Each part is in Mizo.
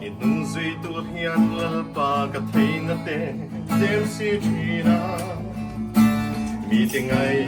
I hnung zui tur hian Lalpa ka theihna te tlem si thin a. Mite ngai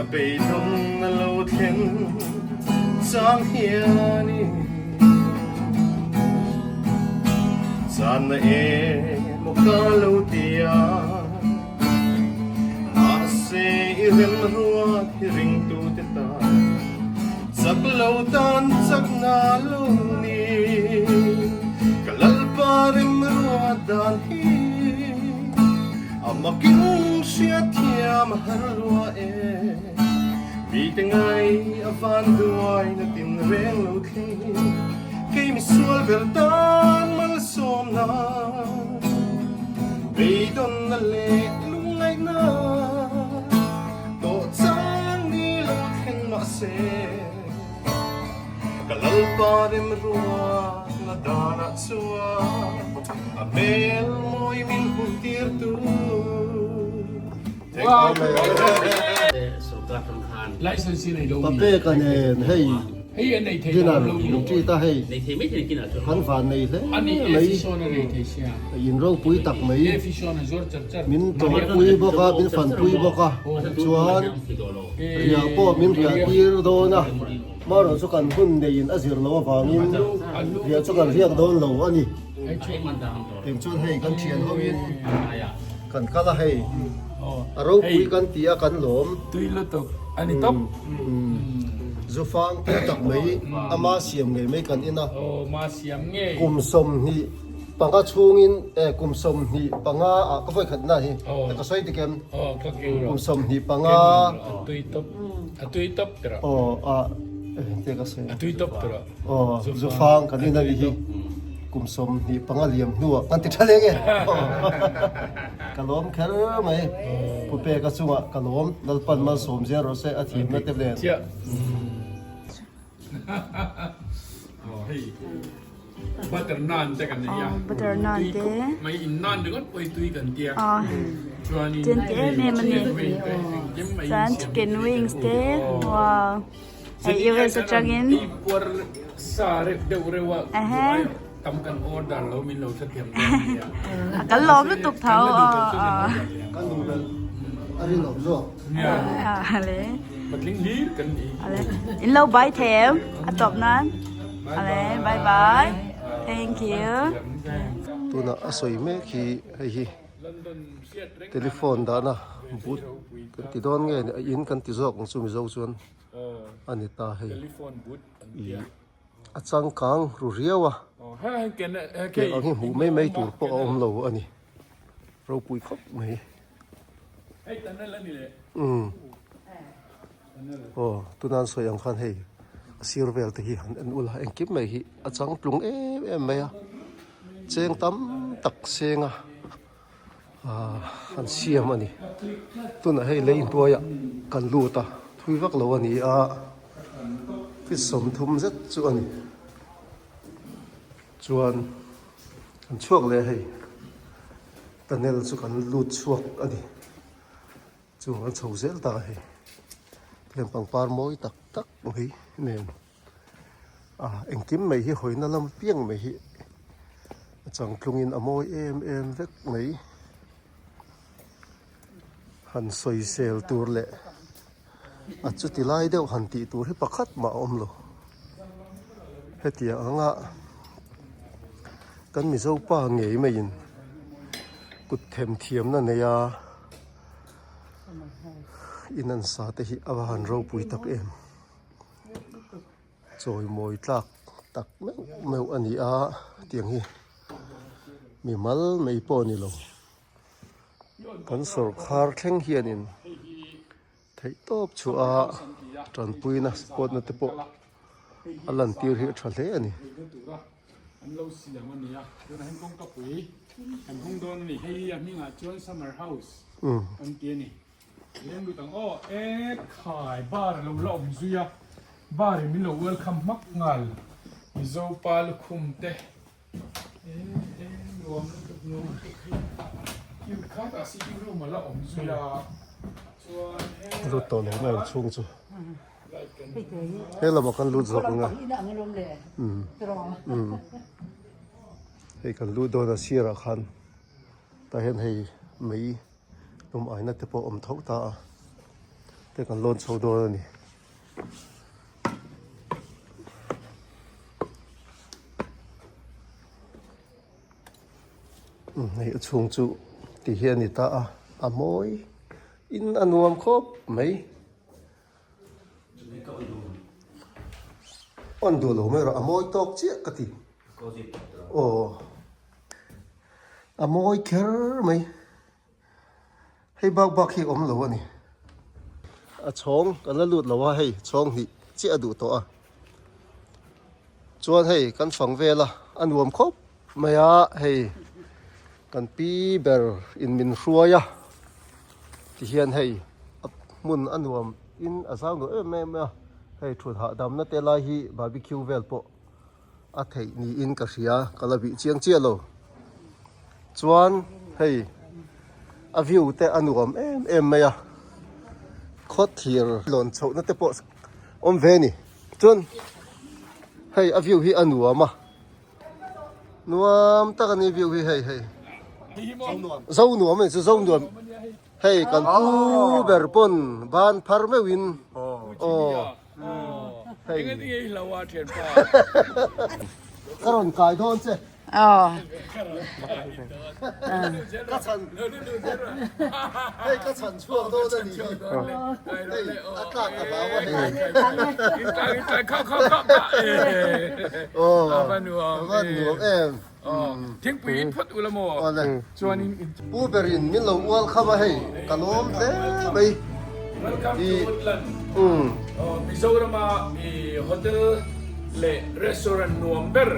a beidawn a lo thlen chang hianin Channa emaw ka lo ti a, mahse i remruat hi ringtute tan chak lo tan chakna lo ni. Ka Lalpa remruat dan hi a makin hriatthiam a har lua e. Mite ngai a van duai na tin reng lo thleng kei misual ber tan malsawmna beidawnna leh lungngaihna tawh chang ni lo thleng mahse ka Lalpa remruatna danah chuan a hmel mawi min hmuh tir tu. Papeka nen hei dinner retreat a hei kan van nei hle mai in ropui tak mai min tlawhpui bawk a min fanpui bawk a chuan riah pawh min riah tir dawn a marawh chu kan hun neiin a zir loh avangin riah chu kan riak dawn lo a ni eng chuan hei kan thian ho in. Kan kal a hei a ropui kan ti a kan lawm. Tui lutuk a ni tawp. Zufang tui tak mai ama siam ngei mai kan in a. Aw ma siam ngei. Kum 25 chhungin e kum 25 ah ka vawi khat na hi ka sawi dik em? Aw ka keu rawh. Kum 25. A tui tawp a tui tawp tawh. Aw a te ka sawi. A tui tawp tawh. Aw zufang kan in a ni hi. Kum 25 liam hnuah kan ti tha leng e. Ka lawm kher mai. Pu Peka chungah ka lawm. Lalpan malsawm zel rawh se a thimna te nen. Butter naan te kan nei a. Butter naan te. Mai in naan ringawt pawh hi tui kan tia. Chuanin Chen te em em a ni. Chuan chicken wings te. Wow. Hei US atangin. Ei puar sa reuh deuh reuh a duai tam kan order lo min lo hrethiam dawn nia. Kan lawm lutuk tho. Kan duh belh a rinawm zawk. Ale. Patling hlir kan ni. Ale. In lo bye them a tawp nan. Ale bye bye. Thank you. Tuna a sawi mek hi hei hi. Telephone dahna but kan ti dawn nge ni a in kan ti zawk ang chu mizo chuan a ni ta hei ih a changkang ru riau a tiang ang hi hmuh mai mai tur pawh a awm lo a ni ropui khawp mai umm aw tuna an sawi ang khan hei a sir vel te hi han en ula engkim mai hi a changtlung em em mai a. Cheng tam tak senga ah an siam a ni tunah hei lei hnuaiah kan lut a thui vak lo a ni a feet 30 zet chu a ni chuan kan chhuak leh a hei tunnel chu kan lut chhuak a ni chu an chho zel ta a hei heng pangpar mawi tak tak mai nen. Ah engkim mai hi hawina lam piang mai hi a changtlungin a mawi em em vek mai han sawisel tur leh a chuti lai deuh han tih tur hi pakhat mah a awm lo hetiang anga kan mizo pa ngei maiin kut themthiamna nei a in an sa te hi a va han ropui tak em. Chawimawi tlak tak meuh meuh a ni a tiang hi mi mal mai pawh a ni lo kan sawrkhar thleng hianin theih tawp chhuah a tanpuina support na te pawh a lan tir hi a tha hle a ni. Leng lut ang aw e khai bar a lo la awm zui a bar in min lo welcome hmak nghal Mizo pa lukhum te e e nuam lutuk nuam lutuk hei kil khatah sitting room a la awm zui a chuan he lut tawh lo mai ang chhung chu he lamah kan lut zawk ang a um um. Hei kan luh dawn a sirah khan tah hian hei mei lum aina te pawh a awm tho ta a te kan lawn chho dawn a ni. Hei a chhung chu ti hi a ni ta a a mawi in a nuam khawp mai. On duh lo mai rawh a mawi tawk chiah ka ti. Aw a mawi kher mai hei bak bak hi awm lo a ni. A chhawng kan la lut lo a hei chhawng hnih chiah a duh tawh a chuan hei kan fang vel a a nuam khawp mai a hei kan pi ber in min hruai a tihian hei a hmun a nuam in a zau nuam em em a hei thut hahdamna te lai hi barbecue vel pawh. a theih niin ka hria ka la bih chiang chiah lo chuan hei a view te a nuam em em mai a khaw thir lawn chhoh na te pawh awm ve a ni chuan hei a view hi a nuam a nuam tak a ni view hi hei hei zo nuam a ni chu zo nuam hei kan pu ber pawn ban phar meuhin aw. Hei. Ka rawn kai dawn che. Ka chhan hei ka chhan chhuak dawn a ni hi. Hei a tlak a hlau a hei. Aw a va nuam em. Thingpui in phawt ula maw? Chuanin in. Pu berin min lo ual kham a hei ka lawm hle mai. Welcome to Woodland. Mizorama hotel leh restaurant nuam ber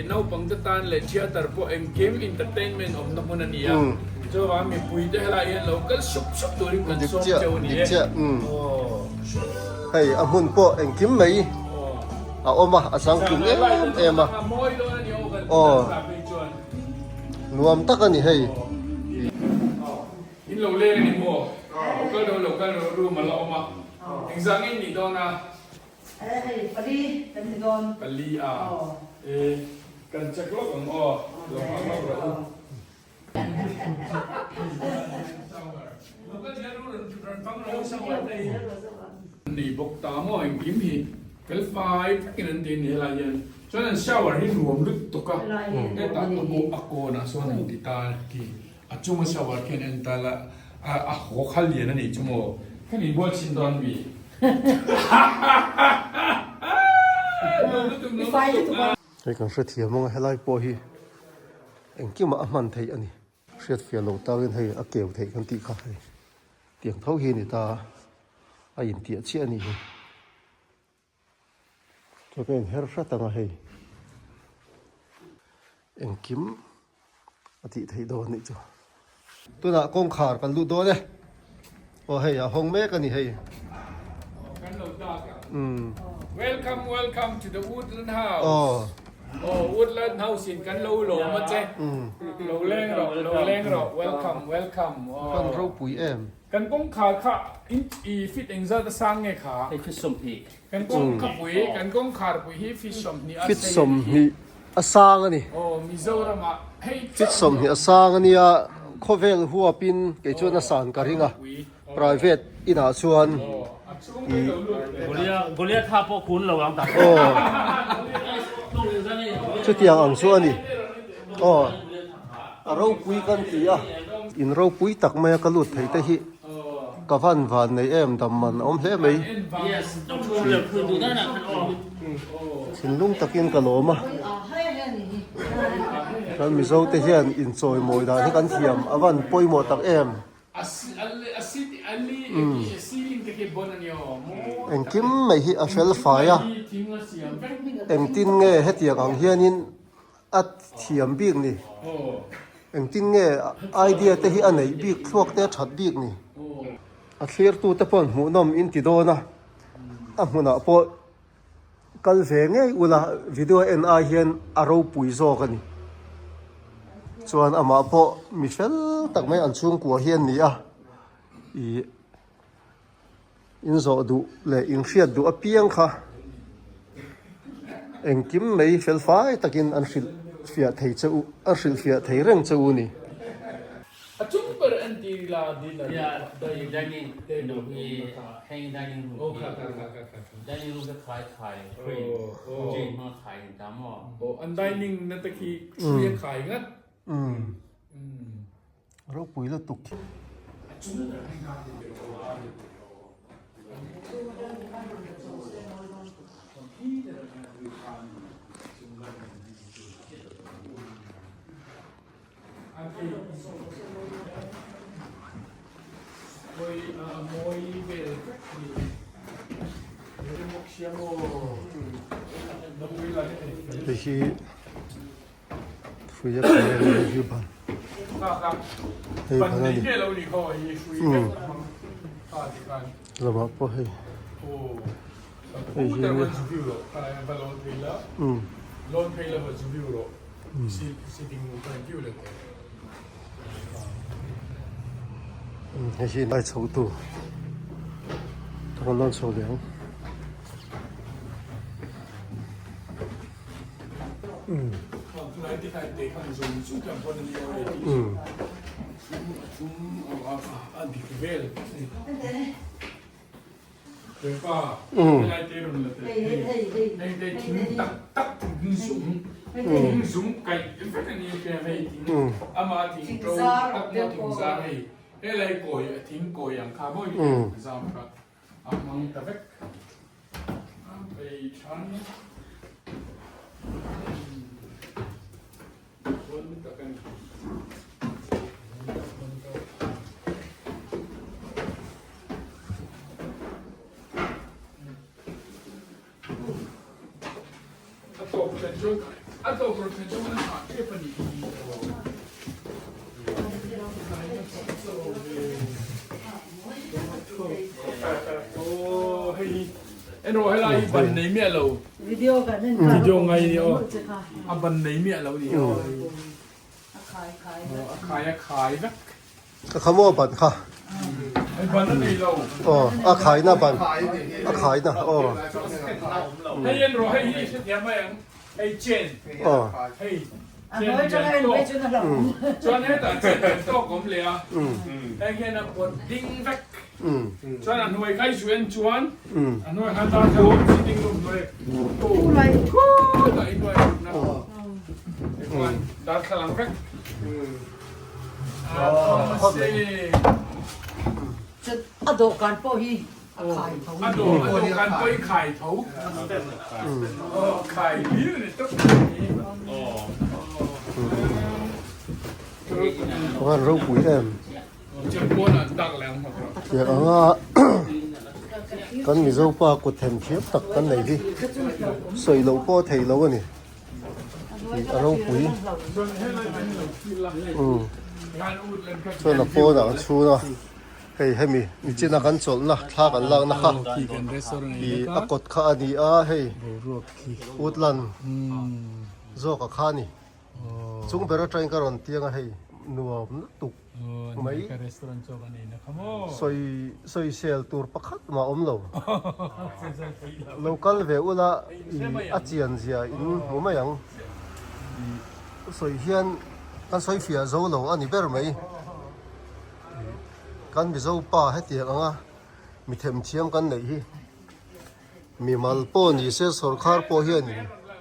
naupang te tan leh theatre pawh engkim entertainment awmna hmun a ni a. Chuvang mipui te helai hian lo kal sup sup turin kan sawm cheu a ni e. Hei a hmun pawh engkim mai. a awm a a changtlung em em a aw nuam tak a ni hei. In lo leng a ni maw? Lo kal ro lo kal ro room a la awm a engzah nge in nih dawn a? Hei pali kan ni dawn. Pali a e kan check lawk ang aw lo nghak lawk rawh u. Nei bawk ta maw engkim hi felfai takin an ti a ni helai hian chuan an shower hi nuam lutuk a hetah a kawnah sawn an ti ta khi a chunga shower khian en ta la a haw khal lian a nih chu maw khan inbual chhin dawn mi Hei kan hrethiam ang a helai pawh hi engkimah a hman theih a ni. Hriatfiah lo takin hei a keu theih kan tih kha hei tiang tho hi a ni ta a, a intiah chiah a nih hi. Chuan ka inher hrat ang a hei engkim a tih theih dawn a nih chu. Tunah kawngkhar kan lut dawn e. Aw hei a hawng mek a ni hei. Kan lo dak a. Welcome welcome to the Woodland House. Aw. Aw Woodland House in kan lo lawm a che. Lo leng rawh lo leng rawh welcome welcome. Aw. Kan ropui em. Kan kawngkhar kha in i fit engzat a sang nge kha? Hei fit 20. Kan kawngkhapui kan kawngkhar pui hi fit 20 a Fit 20 a sang a ni. Aw Mizoram ah hei Fit 20 a sang a nia khawvel huapin kei chuan a san ka ring a private inah chuan i Goliath ha pawh kun lo ang tak. Aw chutiang ang chu a ni. Aw. A ropui kan ti a, in ropui tak maia ka lut thei te hi ka van van nei em dam man a awm hle mai thinlung takin ka lawm a, kan Mizo te hian inchawimawi dan hi kan thiam a van pawimawh tak em. Engkim mai hi a fel fai a, engtin nge hetiang ang hianin A thiam bik ni. Engtin nge idea te hi a neih bik thluak te a that bik ni. A thlirtu te pawh hmuhnawm in ti dawn a, a hmunah pawh kal ve ngei ula video en ai hian a ropui zawk a ni. Chuan amah pawh mi fel tak mai an chhungkua hi an ni a, ih In zawh duh leh in hriat duh apiang kha engkim mai fel fai takin an hrilh. fiah thei che u a hrilh fiah thei reng che u ni. A chung ber en ti la dinner dining hi heng dining room dining room te khai khai chain hmang khai ni ta maw. An dining na te khi hrui a khai ngat. Ropui lutuk. Hei hi hrui a khai a ni hei hi ban hei ban a ni lamah pawh hei hei hi hei hi lai chho tu kan lawn chho leh ang. Ka kha maw ban kha. Aw a khaina ban a khaina aw. Aw. A dawhkan pawh hi a khai tho. A dawhkan pawh hi khai tho. Khai hlir ni tawp mai. Van ropui em. Tiang anga kan Mizo pa kut them thiam tak kan nei hi sawi loh pawh a theih loh a ni. A ropui chuan a pawnah an chhun a hei hemi nichina kan chawlhna thla kan lakna kha ih a kawt kha a ni a hei woodland zawk a kha a ni chung ber atangin ka rawn tiang a hei nuam lutuk. mai sawi sawi sel tur pakhat mah awm lo lo kal ve ula ih a chian zia in hmu mai ang ih sawi hian kan sawi fiah zo lo a ni ber mai ih kan mizo pa hetiang anga mi themthiam kan neih hi mimal pawh ni se sawrkhar pawh hian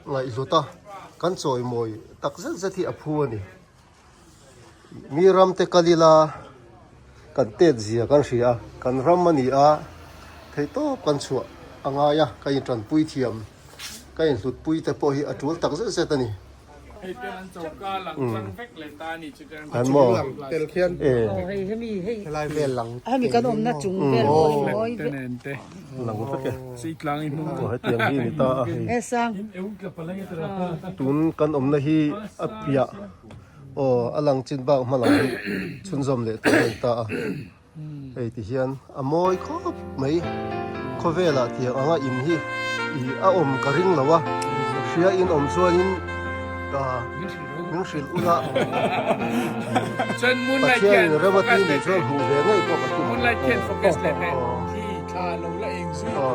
ngaihhlut a kan chawimawi tak zet zet hi a phu a ni. Mi ram te kal ila kan tet zia kan hria a, kan ram a ni a, theihtawp kan chhuah a ngai a, ka intanpui thiam, ka inhlutpui te pawh hi a tul tak zet zet a ni. An maw? Lang vek e. Aw hetiang hi a ni ta a hei. Tun kan awmna hi a piah. Aw a lang chin bak hma lam hi chhunzawm leh tur a ni ta a, hei ti hian a mawi khawp mai khawvelah tiang anga in hi ih a awm ka ring lo a, hria in awm chuanin ah min hrilh ula Pathian in rem a tih nih chuan hmuh ve ngei pawh ka tum ang aw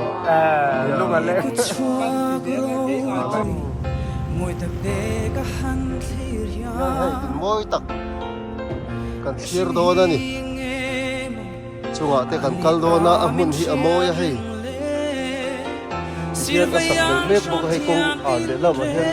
aw. Hian hei in mawi tak kan thlir dawn a ni. Chungah te kan kal dawn a, a hmun hi a mawi a hei. Tihian a sak belh mek bawk a hei kawng an leh lamah hian.